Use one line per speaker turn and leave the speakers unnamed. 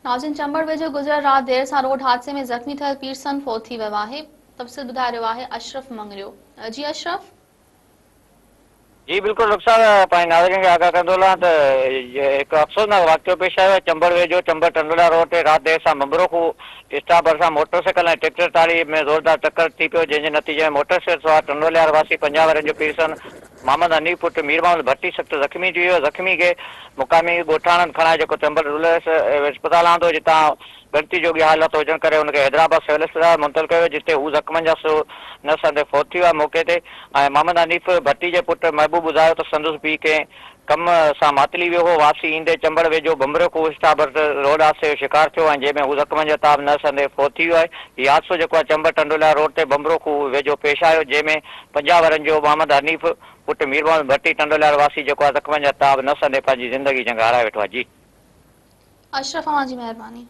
ناظرين چمبڙ ويجهو گذريل رات دير سان روڊ حادثي ۾ زخمي ٿيل پيرسن فوت ٿي ويو آهي تفصيل ٻڌائي رهيو آهي اشرف مڱريو جي اشرف.
جي بلڪل رخسار پنهنجي ناظرين کي آگاهه ڪندو هلان ته هڪ افسوسناڪ واقعو پيش آيو آهي چمبڙ ويجهو چمبڙ ٽنڊولا روڊ تي رات دير سان ڀنڀرو کوهه اسٽاپ ڀرسان موٽر سائيڪل ۽ ٽريڪٽر ٽرالي ۾ زوردار ٽڪر ٿي پيو جنهن جي نتيجي ۾ موٽر سائيڪل سوار ٽنڊوليار واسي 50 ورهين جو پيرسن محمد حنيف پٽ مير محمد ڀٽي سخت زخمي ٿي ويو، زخمي کي مقامي ڳوٺاڻن کڻائي جيڪو چمبڙ رورل اسپتال آندو جتان ڳڻتي جوڳي حالت هجڻ ڪري ان کي حيدرآباد سول اسپتال منتقل ڪيو ويو جتي هو زخمن جا سو نه سهندي فوت ٿي ويو آهي موقعي تي ۽ محمد حنيف ڀٽي جي پٽ محبوب ٻڌايو ته سندس پيء ڪنهن ڪم سان ماتلي ويو هو واپسي ايندي چمبڙ ويجهو ڀنڀريو کوهه اسٽاپ ڀرت روڊ حادثي جو شڪار ٿيو ۽ جنهن ۾ هو زخمن جا تاب نه سهندي فوت ٿي ويو آهي هي حادثو جيڪو آهي چمبڙ ٽنڊوليار روڊ تي ڀنڀرو کوهه ويجهو پيش آيو جنهن ۾ 50 ورهين جو محمد حنيف پٽ مير محمد ڀٽي ٽنڊوليار واسي جيڪو آهي زخمن جا تاب نه سهندي پنهنجي زندگي جنگ هارائي ويٺو آهي جي.
اشرف اوهان جي مهرباني.